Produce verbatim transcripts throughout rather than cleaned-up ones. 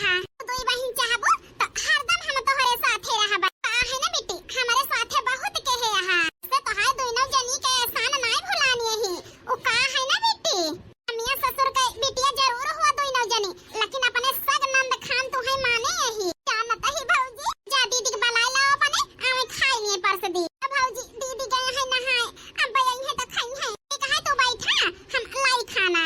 हाँ, तू दुई बहिन चाहबू तो हरदम हम तोहरे साथे रहबा। का है ना बिट्टी, हमरे साथे बहुत केहे अहा। से तोहार दुइनौ जनी के एहसान नाई भुलानी ही। उ का है ना बिट्टी, अमिया ससुर के बिटिया जरूर हुआ दुइनौ जनी, लेकिन अपने सग नंद खान तू है माने यही। जानत ही भौजी, जा दीदी के बलाई लाओ अपने, आवे खाई लिए परस दी। भौजी, दीदी गए हैं नहाए, अब आई है तो खाई है। ठीक है, तू बैठा, हम लाई खाना।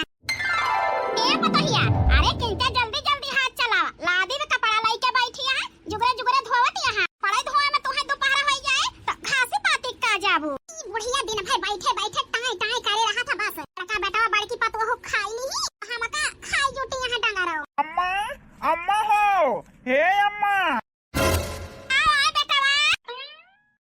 ए पतोहिया, अरे किंते जल्दी जल्दी हाथ चलावा, लादी में कपड़ा लइके बैठी है, जुगरे जुगरे धोवत यहाँ। पड़े धोए में तुहे दोपहर होई जाए, तो घासी पाती का जाबू। ई बुढ़िया दिन भर बैठे बैठे टाई टाई करे रहा था बस। बड़का बेटवा बड़की पतोहू खाई ली, हमका खाई जुटी यहाँ डंगरो। अम्मा, अम्मा हो, हे अम्मा। आओ, आओ बेटवा।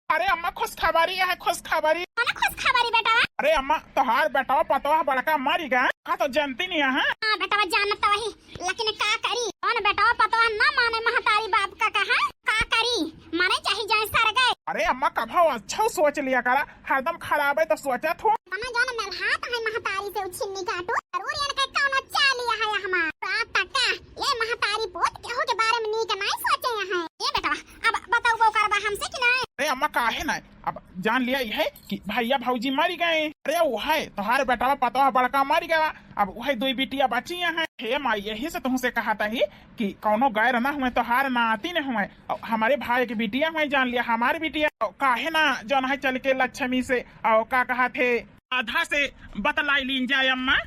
अरे अम्मा, खुशखबरी है, खुशखबरी। कौन खुशखबरी बेटवा? अरे अम्मा, तोहार बेटवा पतोह बड़का मरी गए, का तो जानती नहीं है? हाँ बेटवा, जानत तो वही, लेकिन का करी? कौन बेटवा पतोह ना माने महतारी बाप का कहा? का करी? मरे चाहे जाए सरगे। अरे अम्मा, कभो अच्छा सोच लिया करा, हरदम खराबे तो सोचत हूँ। तना जौन मेलहात है महतारी से उछिन्नी काटू, जरूर इनके कौनो चाल लिया है हमार। सात टका, ये महतारी पूत केहू के बारे में नीक नाई सोचे हैं। ए बेटवा, अब बताऊ बो करबा हमसे कि नाई? अरे अम्मा, काहे नाई? अब जान लिया ये है कि भैया भौजी मरी गए। अरे वो है, तोहार बेटवा पतोह बड़का मरी गया, अब वही दुई बिटिया बची हैं। हे माई, यही से तुमसे कहा था ही कि कौनो गैर ना हुए, तोहार नाती न हुए, और हमारे भाई के बिटिया हुए, जान लिया हमारे बिटिया। और काहे ना जौन है चल के लक्ष्मी से, और का कहा थे, आधा से बतलाई लीन जाए अम्मा।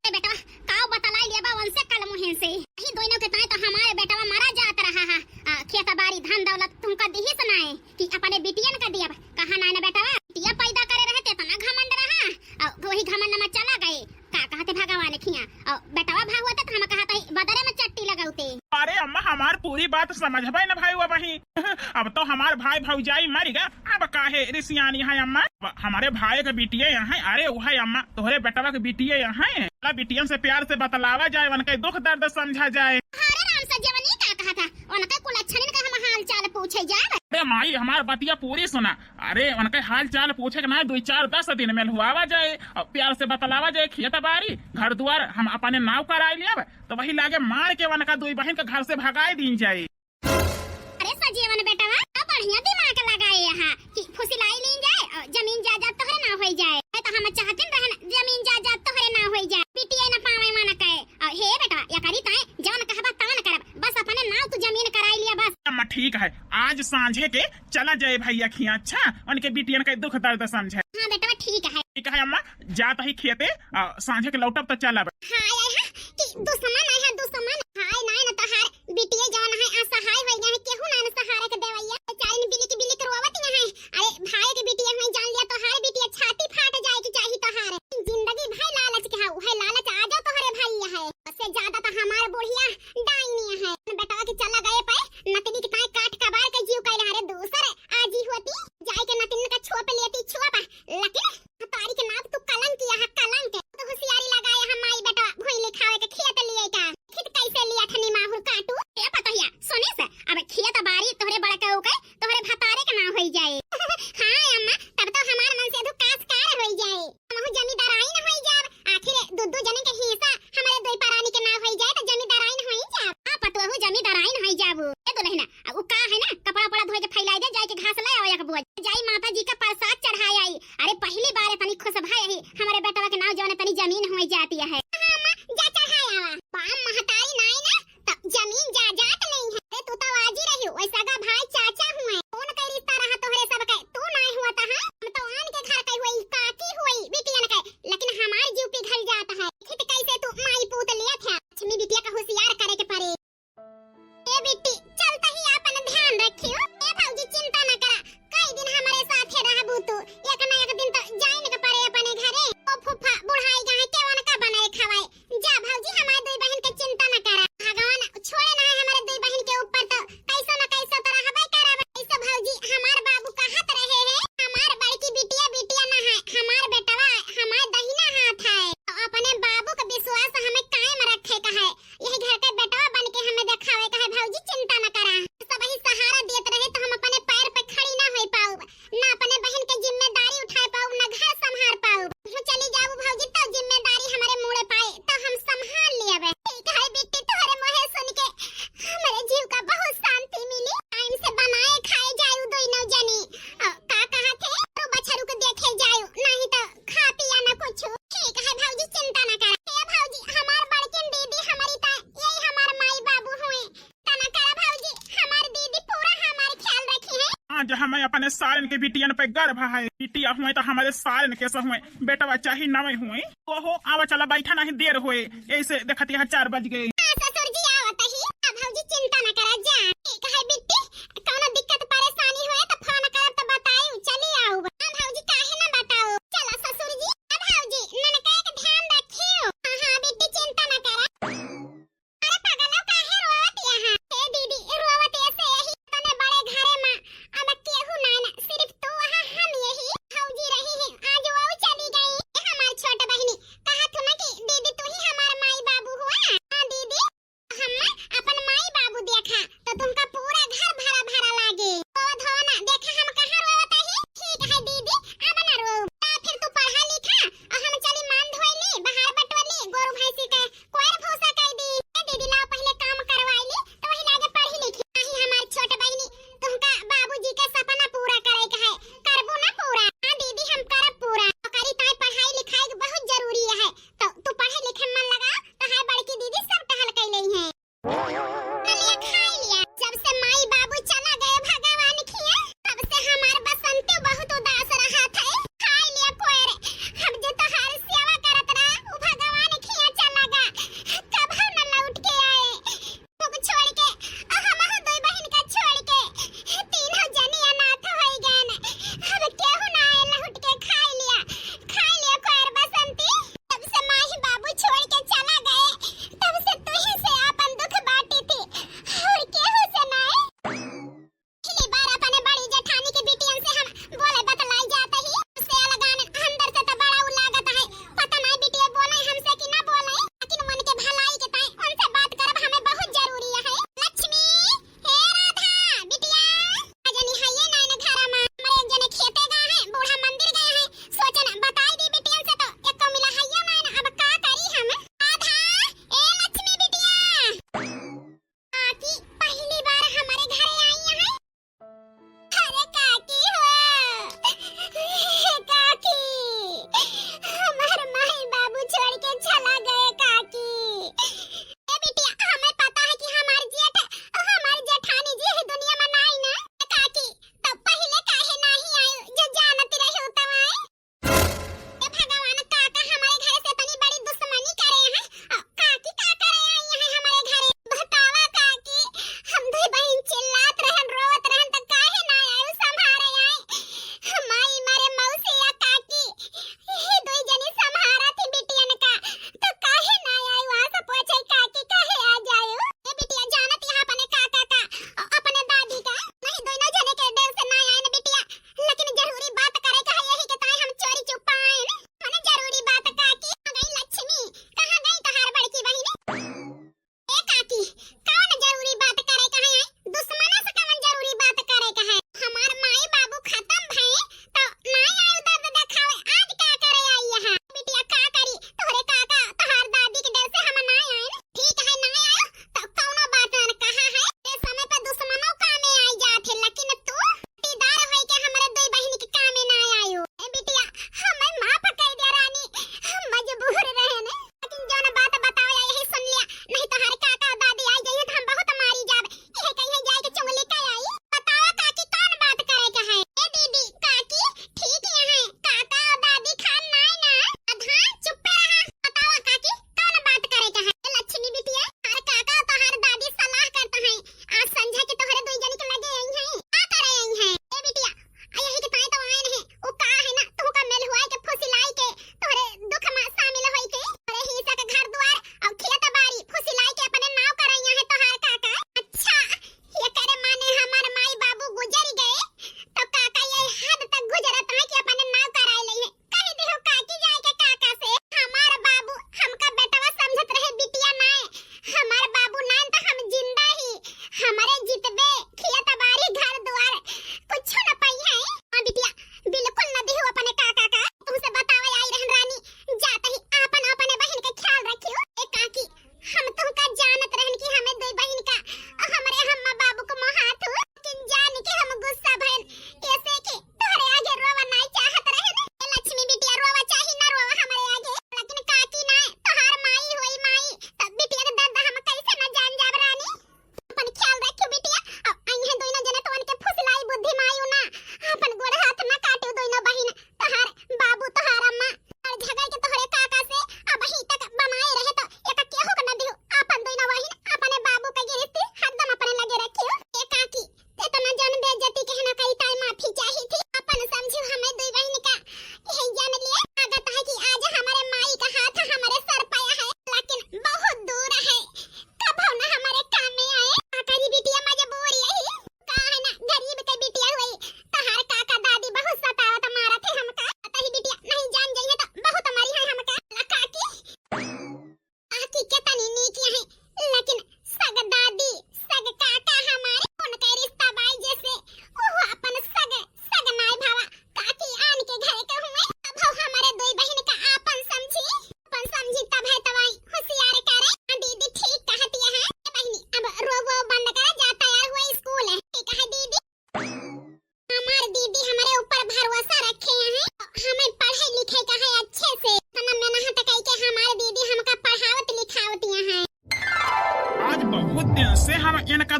ए बेटवा, काव बतलाई लिया बा उनसे कल मुहे से। यही दोनों के ताई तो हमारे बेटवा मरा जात रहा है। आ, खेत बाड़ी धन दौलत तुमका दिही सुनाए कि अपने बिटियन का दिया। कहा नाई ना बेटवा, बिटिया पैदा करे रहे ते इतना घमंड रहा, और वही घमंड में चला गए। का कहते भगवान खिया, और बेटवा भाग होते तो हम कहते बदरे में चट्टी लगाउते। अरे अम्मा, हमार पूरी बात समझबे न भाई, वो वही अब तो हमार भाई भौजाई मर गया, अब काहे रिसियानी है अम्मा? अब हमारे भाई के बिटिया यहाँ है। अरे वो है अम्मा, तोहरे बेटवा के बिटिया यहाँ है। चला बिटियन से प्यार से बतलावा जाए, उनके दुख दर्द समझा जाए। अरे राम सजवनी का कहा था, उनके कुलच्छनिन का हम हाल चाल पूछे जाए। अरे माई, हमार बतिया पूरी सुना। अरे उनके हाल चाल पूछे के ना, दुई चार दस दिन में लुआवा जाए और प्यार से बतलावा जाए, खेत बाड़ी घर दुआर हम अपने नाव कराई लिया, तो वही लागे मार के उनका दुई बहन के घर से भगाई दीन जाए। अरे सजीवन बेटवा, का बढ़िया दिमाग लगाए यहाँ कि फुसिलाई लीन जाए और जमीन जायदाद तोहरे नाव होई जाए। है तो हम चाहते रहन जमीन जायदाद तोहरे नाव होई जाए, बिटिया न पावे मन कहे। और हे बेटवा, या करी ताए जौन कहबा तवन करब, बस अपने नाव तू जमीन कराई लिया बस। अम्मा ठीक है, आज सांझे के चला जाए भैया खिया, अच्छा उनके बिटियन के दुख दर्द समझे। हाँ बेटवा ठीक है। ठीक है अम्मा, जात ही खेते, आ, सांझे के लौटब तो चलब। हाँ, ये है कि दुश्मन है, दुश्मन। हाय नाई न तोहार बिटिया जौन है, असहाय होई गए हैं, केहू नाई न सहारे के देवैया। बेचारी बिलिक बिलिक रोवत न है। अरे भाई के बिटिया है, जान लिया तोहार बिटिया छाती फाट जाए के चाही तोहार। जिंदगी भर लालच के है, उहे लालच आ जाओ तोहरे भाई है। उससे ज्यादा तो हमार बुढ़िया डाइनी है। बेटवा के चला गए पे नतनी के ताए काट कबार के जीव कैले हरे दूसर आजी होती, जाए के नतिन का छोप लेती छोप, लेकिन तारी के नाप तू कलंक किया है, कलंक। तो होशियारी लगाए है माई बेटा, भोई लिखावे के खेत लिए का, खेत कैसे लिया ठनी माहुर काटू। ए पतोहिया, सुनी से, अब खेत बारी तोहरे बड़का हो गए, तोहरे भतारे के नाम होई जाए। हाँ अम्मा, तब तो हमार मन से दुकास कार होई जाए, हमहू जमींदाराई न होई जाब। आखिर दू दू जने के हिस्सा हमारे दुई परानी के नाम होई जाए तो जमींदाराई न होई जाब। हाँ पतोहू, जमींदाराई न होई जाबू। ए दुल्हना, आ, उ का है ना, कपड़ा उपड़ा धोए के फैलाई दे, जाए के घास ले आवे एक बोझ। जाई माता जी का प्रसाद चढ़ाए आई। अरे पहली बार इतनी खुश भई ही, हमारे बेटवा के नाव जौन इतनी जमीन हुई जाती है। हाँ अम्मा, जा चढ़ाए आवा। बाप महतारी नाई ना, तब जमीन जायदाद नहीं है। अरे तू तो आजी रही, वैसा का भाई चाचा हुए। कौन के रिश्ता रहा तोहरे सब के, तू नाई हुआ था, हाँ? हम तो आन के घर के हुई, काकी हुई, बिटियन के, लेकिन हमार जीव पिघल जाता है। खेत कैसे तू माई पूत लिया था? लक्ष्मी बिटिया का होशियार करे के पड़े। ए बिट्टी, चलता ही आपन ध्यान रखियो। ए भौजी, चिंता आज हमें अपने सारन के बिटियन पे गर्व है। बिटिया हुए तो हमारे सारन के से हुए, बेटवा चाही नवे हुए। ओहो, आवा चला, बैठा नहीं देर होए, ऐसे देखत यहाँ चार बज गए। हाँ ससुर जी, आवत ही। अब भौजी चिंता न करा जा। ठीक है बिट्टी, कौनो दिक्कत परेशानी होए तो फोन करब तो बताऊ, चली आऊ। हाँ भौजी, काहे न बताऊ। चला ससुर जी, अब भौजी ननका के ध्यान रखियो। हाँ हाँ बिट्टी, चिंता न करा। अरे पगलो, काहे रोवत यहाँ? हे दीदी, रोवत ऐसे यही तने बड़े घरे मा अब केहू ना ना, सिर्फ तू वहाँ हम यही। भौजी रही है, आज वो चली गई। ए हमार छोट बहिनी, कहा थू ना कि दीदी तू ही हमार माई बाबू हुआ। हाँ दीदी,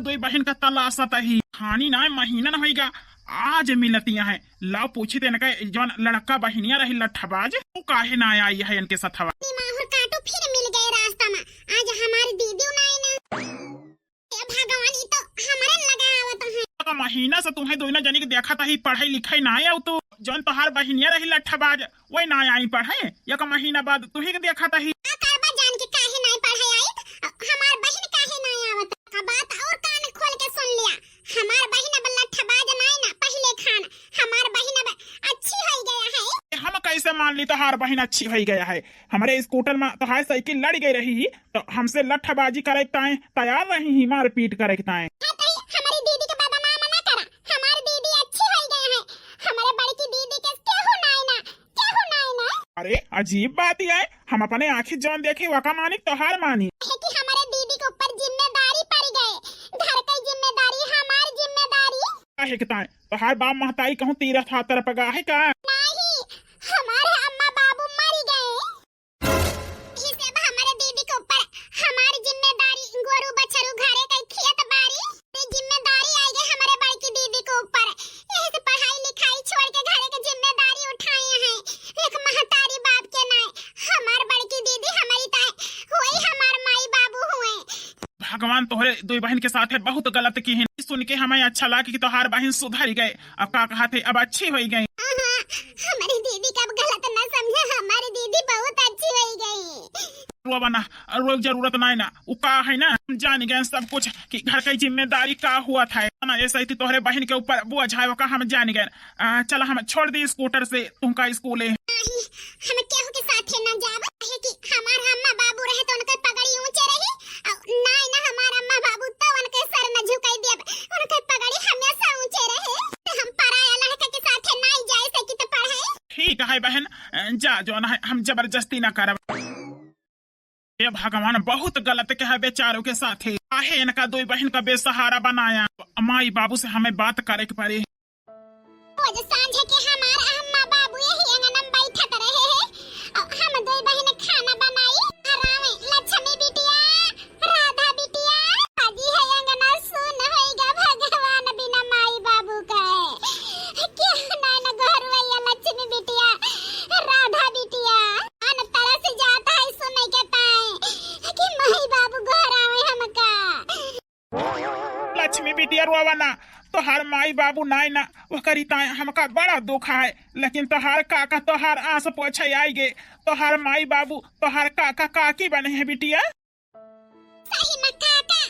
दुई बहिन का तलासत ही। खानी नाय, महीनन होइगा, आज मिलतिया है। लाओ पूछी त इनका जौन लड़का बहिनिया रही लट्ठबाज, उ काहे नाय आई है इनके सथवा। माहुर काटो फिर मिल गए रास्ता में, आज हमार दीदी नाय ना। हे भगवान, ई तो हमरे लगा आवत है। एक महीना से तुम्हें दोनों जनी के देखत ही, पढ़ाई लिखाई नाय आऊ तू। जौन तोहार बहिनिया रही लट्ठबाज, वही नाय आई पढ़े। एक महीना बाद तुही के देखत ही। का करबा जान के काहे नाय पढ़े आई? हमार बहिन काहे नाय आवत? का बात और कान खोल के सुन लिया। हमार बहिन अब लट्ठबाज नाय ना, पहिले खान। हमार बहिन अब अच्छी होई गया है। हम कैसे मान ली तोहार बहिन अच्छी होई गया है? हमरे स्कूटर में तोहार साइकिल लड़ गई रही ही, तो हमसे लट्ठबाजी करे के ताए तैयार रही ही, मारपीट करे के ताए। हाँ, तो हमरी दीदी के बदनाम ना करा। हमार दीदी अच्छी होई गई है। हमरे बड़की दीदी के केहू नाय ना, केहू नाय ना। अरे, अजीब बात ही है, हम अपने आँखी जौन देखी, वका मानी, तोहार मानी। है कि हमरे दीदी के ऊपर जिम्मेदारी पड़ गए, घर के जिम्मेदारी, हमार जिम्मेदारी। काहे के ताए? तोहार बाप महतारी कहूँ तीरथ यात्रा पर गा है का? नहीं, हमारे अम्मा बाबू मर गए। इसे अब हमारे दीदी के ऊपर हमार जिम्मेदारी, गोरू बछरू, घरे के खेत बारी, ये जिम्मेदारी आई गई हमारे बड़की दीदी के ऊपर। यही से पढ़ाई लिखाई छोड़ के घरे के जिम्मेदारी उठाए हैं। एक महतारी बाप के नाय, हमार बड़की दीदी हमारी ताए हुई, हमार माई बाबू हुए। भगवान तोहरे दुई बहिन के साथे बहुत गलत किहिन। सुन के हमें अच्छा लागे कि तोहार बहिन सुधर गए। अब का कहत है, अब अच्छी होई गई। हाँ, हाँ, हमारी दीदी का अब गलत ना समझा, हमारी दीदी बहुत अच्छी होई गई। रोवा ना, रोए के जरूरत नाय ना। उ का है ना, हम जान गए सब कुछ कि घर की जिम्मेदारी का हुआ था ना, ऐसे ही तोहरे बहिन के ऊपर बोझ है, ओका हम जान गए। आ, चला हम छोड़ दी स्कूटर से तुमका स्कूले। नहीं, हम केहू के साथे ना जाब, काहे कि हमार अम्मा बाबू रहे तो उनके पगड़ी ऊंचे रही, और नाय ना हमार अम्मा बाबू तो उनके सर न झुकाई दियब, उनके पगड़ी हमेशा ऊंचे रहे। हम पराया लड़का के साथे नाय जाए सकी तो पढ़े। ठीक है बहन, जा जौन है, हम जबरदस्ती ना करब। हे भगवान, बहुत गलत के है बेचारों के साथे। काहे इनका दुई बहिन का बेसहारा बनाया? माई बाबू से हमें बात करे के पड़ी। रोज सांझे के हमार अम्मा बाबू यही अंगना में बैठत रहे हैं। अब हम दुई बहिन खाना बनाई। हरावे, लक्ष्मी बिटिया, राधा बिटिया, आज है अंगना सुन होइगा भगवान बिना माई बाबू का। क्या नाय न गोहरवैया लक्ष्मी बिटिया, राधा बिटिया। अन तरस जात है सुन के ताए कि माई बाबू गोहरावे हमका। लक्ष्मी बिटिया रोवा ना, तोहार माई बाबू नाय ना, ओकरी ताए हमका बड़ा दुख है, लेकिन तोहार काका तोहार आंस पोछे आई गे। तोहार माई बाबू, तोहार काका काकी बने हैं बिटिया। सही में काका,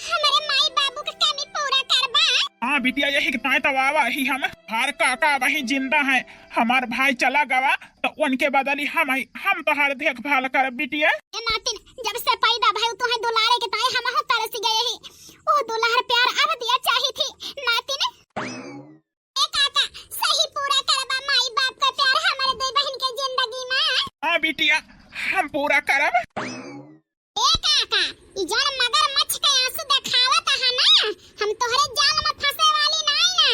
हमरे माई बाबू के कमी पूरा करबा। हाँ बिटिया, यही के ताए तो आवा ही हम। तोहार काका वही जिंदा है, हमार भाई चला गवा, तो उनके बदली हम ही, हम तोहार देखभाल करब बिटिया। ए नातिन, जब से पैदा भइल तोहे दुलारे के ताए हमहू तरस गए ही। ओ दुलार प्यार अब दिया चाही थी नातिन। ए काका, सही पूरा करबा माई बाप का प्यार हमारे दो बहन के जिंदगी में। हाँ बिटिया, हम पूरा करब। ए काका, ई जौन मगरमच्छ के आंसू देखावत है ना, हम तोहरे जाल में फंसे वाली नाई ना।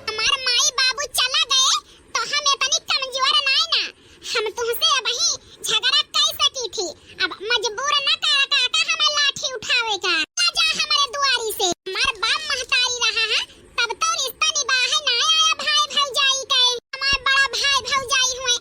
हमार माई बाबू चला गए तो हम इतनी कमजोर नाई ना, हम तुहसे अबही झगड़ा कर सकी थी। अब मजबूर न कर काका हमें लाठी उठावे का। आ जा हमारे दुआरी से, हमार बाप महतारी रहा है, तब तो रिश्ता निभाए ना आया भाई भौजाई के। हमार बड़ा भाई भौजाई हुए,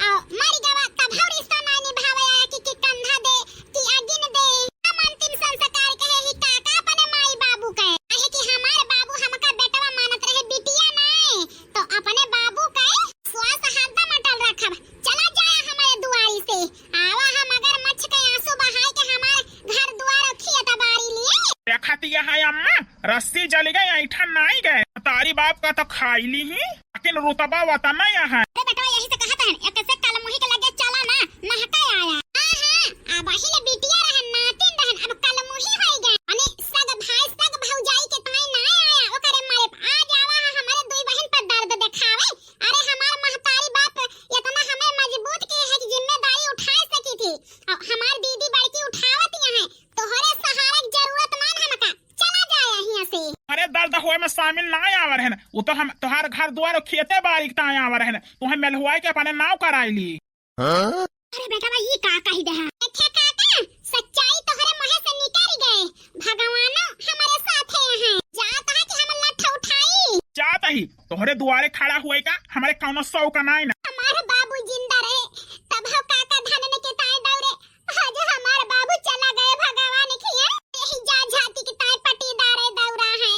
और मर गवा तब हम रिश्ता ना निभावे आया कि, कि कंधा दे, कि अगिन दे। हम अंतिम संस्कार कहे ही काका अपने माई बाबू के। काहे कि हमार बाबू हमका बेटवा मानत रहे, बिटिया नाय, तो अपने बाबू के श्वास हरदम अटल रखब। चला जाया हमारे दुआरी से, आवा हम मगरमच्छ के आंसू बहाए के हमार घर दुआर और खेत बारी लिए। देखत यह है अम्मा, रस्सी जल गए, ऐठन नाई गए। तारी बाप का तो खाई ली ही, लेकिन रुतबा वतन यह है। अरे बेटवा, यही से कहत हन, एक से कलमुही के लगे चला ना, महका आया। हाँ, हाँ, अब वही ले बिटिया रहन, नातिन रहन, अब कलमुही होई गए। अने सग भाई, सग भौजाई के ताई ना आया, ओकरे मारे आज आवा है हमारे दुई बहन पर दर्द देखावे। अरे हमार महतारी बाप इतना हमें मजबूत किए है कि जिम्मेदारी उठा सकी थी। अब हमार दीदी बड़की उठावत यहाँ है, तोहरे सहारे के जरूरत मान हमका। चला जाए यहाँ से। अरे दर्द होए में शामिल ना आवर है ना, वो तो हम तोहार घर द्वार और खेते बारी के ताए आवर है ना, तुम्हें मेलहुआई के अपने नाव कराई ली। हाँ? अरे बेटा, ई का कही दे है? अच्छा काका, सच्चाई तोहरे मुंह से निकल गई। ए, भगवानो हमरे साथे हैं। जात है कि हम लठ उठाई? जात ही, तोहरे दुआरे खड़ा हुए का हमरे कौनो शौक नाई ना। हमार बाबू जिंदा रहे, तब हम काका धानन के ताए दौरे। आज हमार बाबू चला गए भगवान किया। यही जा झाती के ताए पटीदारे दौरा है,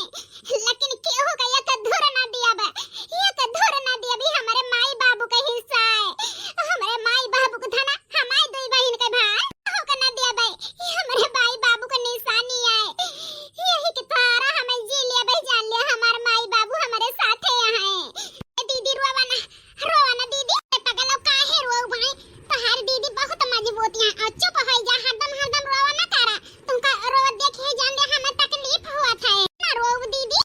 लेकिन केहू का एक धुर ना दिया बा, एक धुर ना दिया भी हमरे माई बाबू का हिस्सा है। हमरे माई बाबू का धना हमारे दुई बहिन के भाई, ओके ना दिया भाई, ये हमरे भाई बाबू के निशानी आए। यही के सहारा हमें जी लिया भाई, जान लिया, हमार माई बाबू हमरे साथे यहाँ है। ए दीदी, रोवा ना, रोवा ना दीदी। ए पगलो, काहे रोऊ भाई? तोहार दीदी बहुत मजबूत है। और चुप हो जा, हरदम, हरदम रोवा ना करा। तुमका रोवा देख के जान लिया, हमें तकलीफ हुआ था। ना रोऊ दीदी।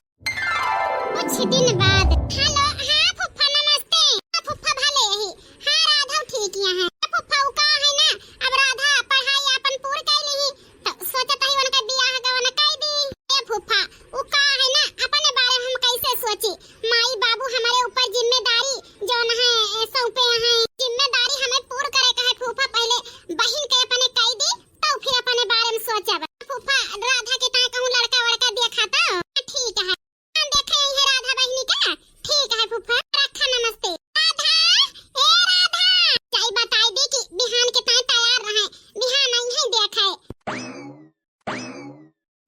कुछ दिन बाद। हेलो, हाँ फुफ्फा, नमस्ते। हाँ फुफ्फा, भले यही। हाँ राधा ठीक यहाँ है। फुफ्फा, उ का है ना, अब राधा पढ़ाई अपन पूर कर ली, तो सोचत ही उनका बियाह गवन कर दी। ए फुफ्फा, उ का है ना, अपने बारे में हम कैसे सोची? माई बाबू हमारे ऊपर जिम्मेदारी जौन है, ए, सौंपे हैं, जिम्मेदारी हमें पूर करे का है फुफ्फा। पहले बहिन के अपने कर दी, तो फिर अपने बारे में सोचब। फुफ्फा, राधा के ताए कहूँ लड़का वड़का देखा तो? ठीक है। हम देखे ही है राधा बहिनी का। ठीक है फुफ्फा, रखा, नमस्ते। राधा, ए राधा, जाई बताई दी कि बिहान के ताए तैयार रहे, बिहान आई है देखे।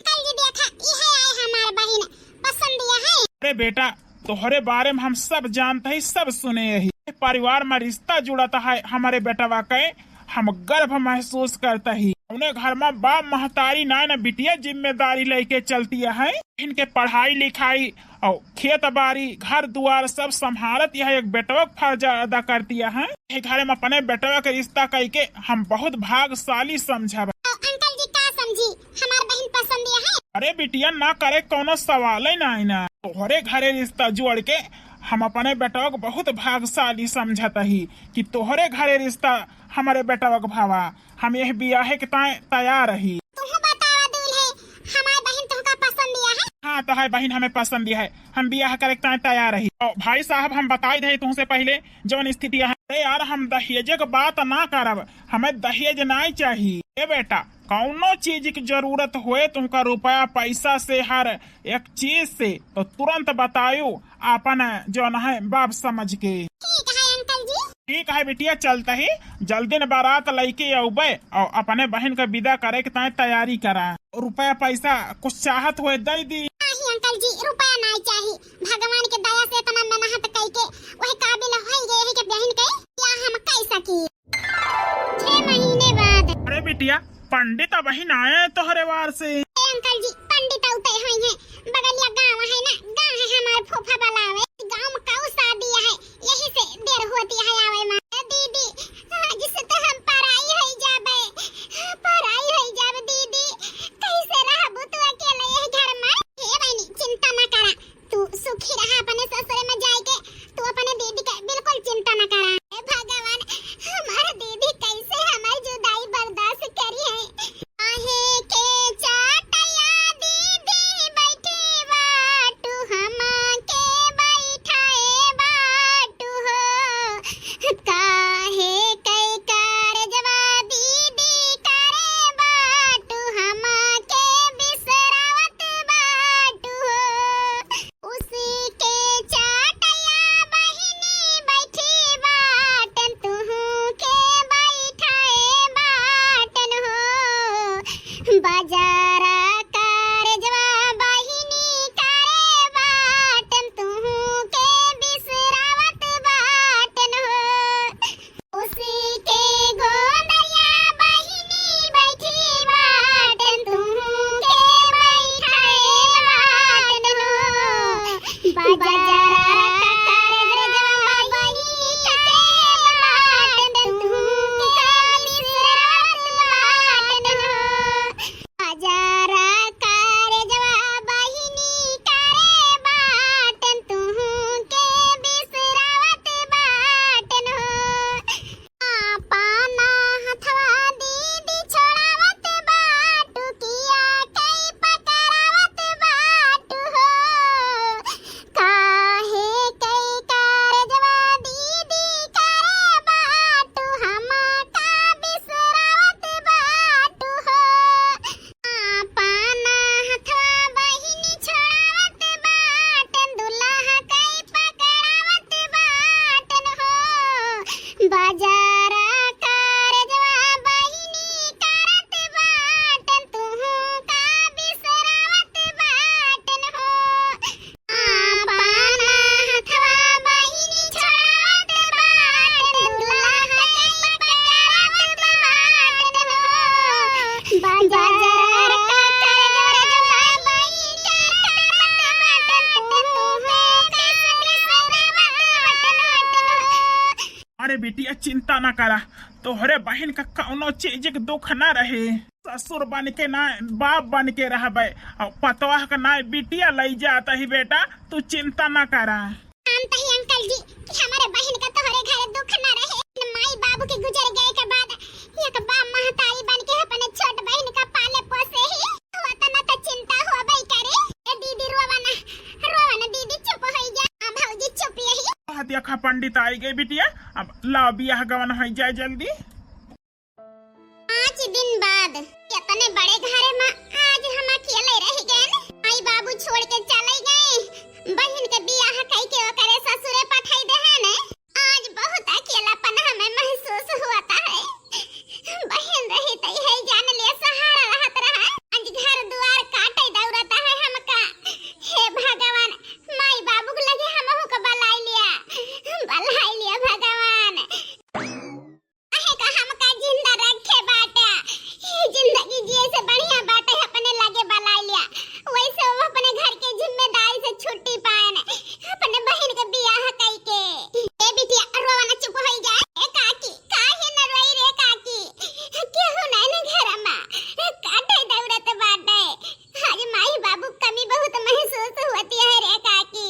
कल जी देखा, इहे आए हमार बहिन, पसंद यह है। अरे बेटा, तोहरे बारे में हम सब जानत ही, सब सुने ही। परिवार में रिश्ता जुड़त है हमरे बेटवा के, हम गर्व महसूस करत ही। उन्हें घर में बाप महतारी नाय ना बिटिया जिम्मेदारी लेके चलती है, इनके पढ़ाई लिखाई और खेत बारी घर दुआर सब संभालत यह एक बेटवा के फर्ज अदा करती है। ये घर में अपने बेटवा के रिश्ता कई के हम बहुत भाग्यशाली समझब। अंकल जी का समझी, हमार बहिन पसंद यह है। अरे बिटिया, ना करे कौनो सवाल ही ना है ना। तोहरे घरे रिश्ता जोड़ के हम अपने बेटवा के बहुत भाग्यशाली समझत ही कि तोहरे घरे रिश्ता हमरे बेटवा के भावा। हम यह बियाहे के ताए तैयार ही। तुहू बतावा दूल्हे, हमार बहिन तुहका पसंद यह है? हाँ, तोहार बहिन हमें पसंद यह है, हम बियाह करे के ताए तैयार ही। और भाई साहब, हम बताई दे तुमसे पहले जौन स्थिति है। अरे यार, हम दहेज के बात ना करब, हमें दहेज नाई चाहिए। ए बेटा, कौनो चीज की जरूरत होए तुमका रुपया पैसा से, हर एक चीज से, तो तुरंत बतायो अपन जौन है बाप समझ के। ठीक है अंकल जी। ठीक है बिटिया, चलत ही जल्दी न बारात लइके अउबे और अपने बहिन के विदा करे के ताए तैयारी करा। रुपया पैसा कुछ चाहत होए दे दी। नहीं अंकल जी, रुपया नहीं चाही। भगवान के दया से इतना मेहनत कई के वही काबिल हो गए हैं कि बहिन के या हम कह सकी। छह महीने बाद। अरे बिटिया, पंडित अबहिन आए हैं तोहरे वार से। ए अंकल जी, पंडित औते होई हैं, बगलिया गांव है ना, गांव है हमार फूफा बुलावे, गांव में काऊ शादी है, यही से देर होती है आवे में। ए दीदी, आज से तो हम पराई होई जाबे, पराई होई जाबे दीदी, कैसे रहबू तू अकेले ये घर में? हे बहिनी, चिंता ना करा, तू सुखी रहा अपने ससुरे में जाए के, तू अपने दीदी के बिल्कुल चिंता ना करा। हे भगवान, हमार दीदी कैसे हमार जुदाई बर्दाश्त करी है? काहे के चाटया दीदी, बिटिया चिंता ना करा, तोहरे बहिन का कौनो चीज के दुख ना रहे। ससुर बन के ना, बाप बन के रहबे, और पतवाह का ना बिटिया लई जात ही बेटा, तू चिंता ना करा। जानत ही अंकल जी कि हमरे बहिन का तोहरे घर दुख ना रहे। माई बाबू के गुजर गए के बाद एक बाप महतारी बन के अपने छोट बहिन का पाले पोसे ही, तो अतना तो चिंता होबे करे। ए दीदी रोवा ना, रोवा ना दीदी, चुप होई जा। हाँ भौजी चुप यही। हतिया खा पंडित आई गए बिटिया, अब लाओ बियाह गवन होई जाए जल्दी। पाँच दिन बाद इतने बड़े घरे में आज हम अकेले रह गए। माई बाबू छोड़ के चले गए, बहिन के बियाह कई के ओकरे ससुरे पठाई दे है ने। आज बहुत अकेलापन हमें महसूस होता है। बहिन रही तो यही जान ले सहारा रहत रहा, आज घर दुआर काटे दौड़ता है हमका। हे भगवान, माई बाबू के लगे हमहू को बलाई लिया, बलाई लिया भगवान। काहे का हमका जिंदा रखे बाटा? ई जिंदगी जिए से बढ़िया बाटे अपने लगे बलाई लिया। वैसे वो अपने घर के जिम्मेदारी से छुट्टी पाएन, अपने बहिन के बियाह कई के। ए बिटिया, रोवा ना, चुप होई जा। ए काकी, काहे न रोई रे काकी? केहू नहीं न घर मा। काटे दौड़त बाटे। आज माई बाबू कमी बहुत महसूस होती है रे काकी।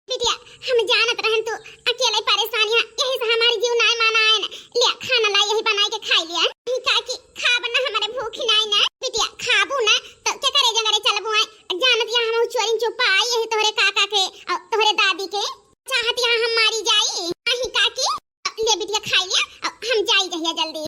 बिटिया, हम जानत रहन तू अकेले परेशान है, यही से हमार जीव नाय मानायन। लिया, खाना ला, यही बनाई के खाई लिया। काकी, खाब ना, हमारे भूख ही नाय ना। बिटिया, खाबू ना, तो के करे जंगरे चलबू आए? जानत या हम चोरी चुपा आई यही तोहरे काका के और तोहरे दादी के। चाहत या हम मारी जाई। नहीं काकी, ले बिटिया खाई लिया, अब हम जाई जहिया जल्दी।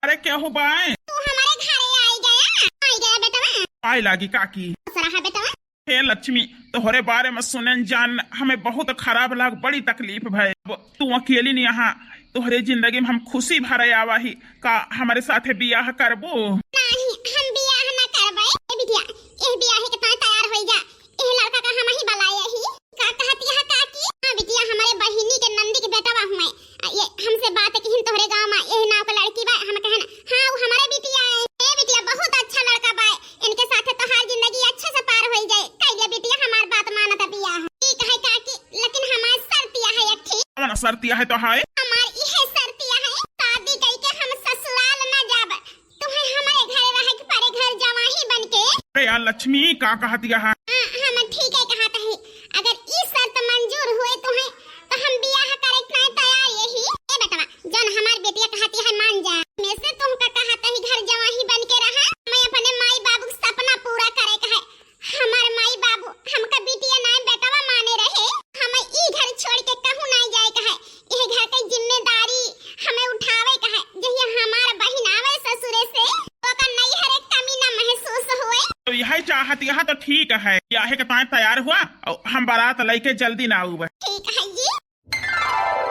अरे केहू बाए? तू हमारे घरे आई गया, आई गया बेटवा। आए लागी काकी। खुश रहा बेटवा। हे लक्ष्मी, तोहरे बारे में सुनन जान हमें बहुत खराब लाग, बड़ी तकलीफ भय। अब तू अकेली नहीं यहाँ, तोहरे जिंदगी में हम खुशी भरे आवा ही, का हमारे साथे बियाह करबो? नहीं, हम बियाह ना करबे। ए बिटिया, ए बियाह के ताय तैयार होई जा। एह लड़का का हम ही बलाए ही। का कहत यह काकी? हाँ बिटिया, हमारे बहिनी के नंदी के बेटवा हुए। आ, ये हमसे बात किहिन तोहरे गाँव में, यही नाव के लड़की बा। हम कहन, हाँ, वो हमारे बिटिया है। ए बिटिया, बहुत अच्छा लड़का बा, इनके साथे तोहार जिंदगी अच्छे से पार होई जाए। कह दिया बिटिया, हमार बात मानत बिया है। ठीक है काकी, लेकिन हमार शर्त यह है एक ठे। कौन शर्त यह है तोहार? हमार यह शर्त यह है, शादी कई के हम ससुराल ना जाब। तुम्हें हमारे घर रहे के परे, घर जवाही बन के। अरे यार लक्ष्मी, का कहत यह? हाँ, हम ठीक है कहत ही। अगर ई शर्त मंजूर हुए तुम्हें, तो हम बियाह करे के तैयार यही। ए बेटवा, जौन हमार बेटिया कहती है मान जा। मैं से तुमका कहत ही घर जवाही बन के रहा। मैं अपने माई बाबू के सपना पूरा करे का है। हमार माई बाबू हमका बिटिया नाय बेटवा माने रहे। हमें ई घर छोड़ के कहूँ नाय जाए का है। यह घर के जिम्मेदारी हमें उठावे का है। जहिया हमार बहिन आवे ससुरे से, ओकर नैहर एक कमी ना महसूस होए। तो यह चाहत, यह तो ठीक है। बियाहे के ताय तैयार हुआ और हम बारात लेके जल्दी ना आऊब। ठीक है जी।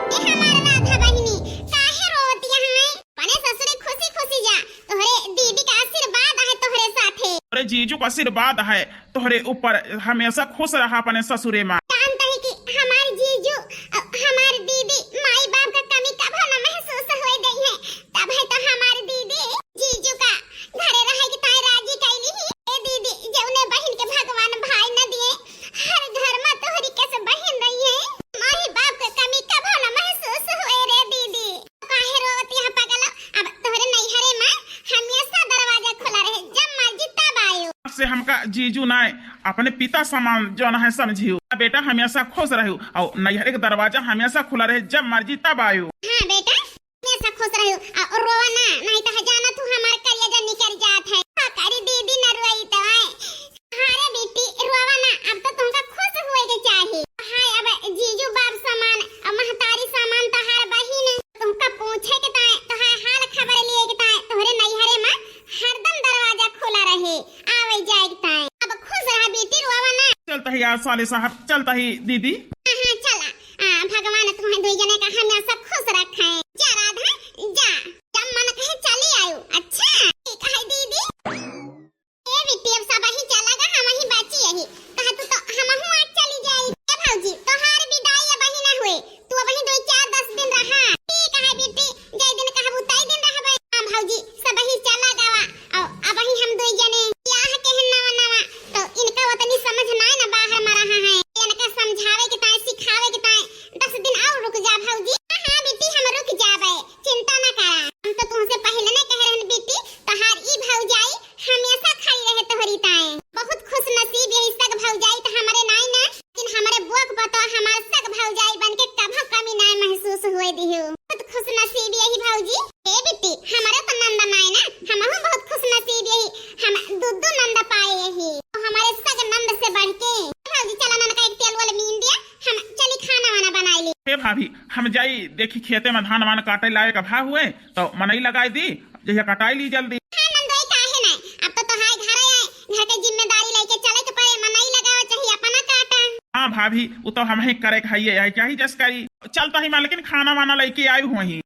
ए हमार राधा बहिनी, काहे रोवत यहाँ है? अपने ससुरे खुशी खुशी जा, तोहरे दीदी का आशीर्वाद है तोहरे साथे। तोहरे जीजू का आशीर्वाद है तोहरे ऊपर, हमेशा खुश रहा अपने ससुरे में। जानत ही कि हमार जीजू, अ, हमार दीदी, माई बाप का कमी कभो न महसूस होए देई है। तब है तो हमार दीदी जीजू का घरे रहे के ताय राजी कैली ही। ए दीदी, जौने बहिन के भगवान भाई न दिए, हर घर में तोहरी के से बहिन रही है। माई बाप के कमी कभो न महसूस होए रे दीदी। काहे रोवत यहाँ पगला? अब तोहरे नैहरे में हमेशा दरवाजा खुला रहे, जब मर्जी तब आयो। से हमका जीजू नाय, अपने पिता समान जौन है समझियो। बेटा हमेशा खुश रहो और नैहरे के दरवाजा हमेशा खुला रहे, जब मर्जी तब आयो। हाँ बेटा, हमेशा खुश रहो और रोवा ना, नहीं तो जाना तू हमार करेजा निकल जात है। का करी दीदी न रोई तो है। हाँ रे बेटी, रोवा ना, अब तो तुमका खुश होए के चाही। हाय, अब जीजू बाप समान, अब महतारी समान तोहार बहिन, तुमका पूछे के ताय, तोहार हाल खबर लिए के ताय, तोहरे नैहरे में हरदम दरवाजा खुला रहे, आवे जाए के ताय। अब खुश रहा बेटी, रोवा ना। चलता ही यार साले साहब, चलता ही दीदी। हाँ, हाँ, चला। आ, भगवान तुम्हें दुई जने का हमेशा खुश रखे। जा राधा, जा, जब मन कहे चली आयो। अच्छा, ठीक है दीदी। ए बिट्टी, अब सबही चला गा, हमही बची यही। कहा तू तो हमहू आज चली जाई। ए भौजी, तोहार विदाई अबही ना हुए, तू अबही दो चार दस दिन रहा। ठीक है बिट्टी, जय दिन कहबू तय दिन रहबे। हाँ भौजी, सबही चला गावा। और अबही हम दो जने ब्याह के हैं नवा नवा, तो इनका उतनी समझ नाय ना बाहर में रहा है। इनका समझावे के ताय, सिखावे के ताय दस दिन और रुक जा भौजी। हाँ, हाँ से बढ़ के। भौजी, चला ननका एक तेल वाले मीन दिया, हम चली खाना वाना बनाई ले। हे भाभी, हम जाई देखी खेते में धान वान काटे लायक भा हुए, तो मनई लगाई दी, जहिया कटाई ली जल्दी। हाँ नंदोई, काहे नहीं, अब तो तोहार घर है, घर के जिम्मेदारी लेके चले के पड़े, मनई लगावे चाहिए, अपना काटा। हाँ भाभी, वो तो हम ही करे के हइये, यही चाही जस करी। चलता ही मालकिन, खाना वाना लेके आई हुई।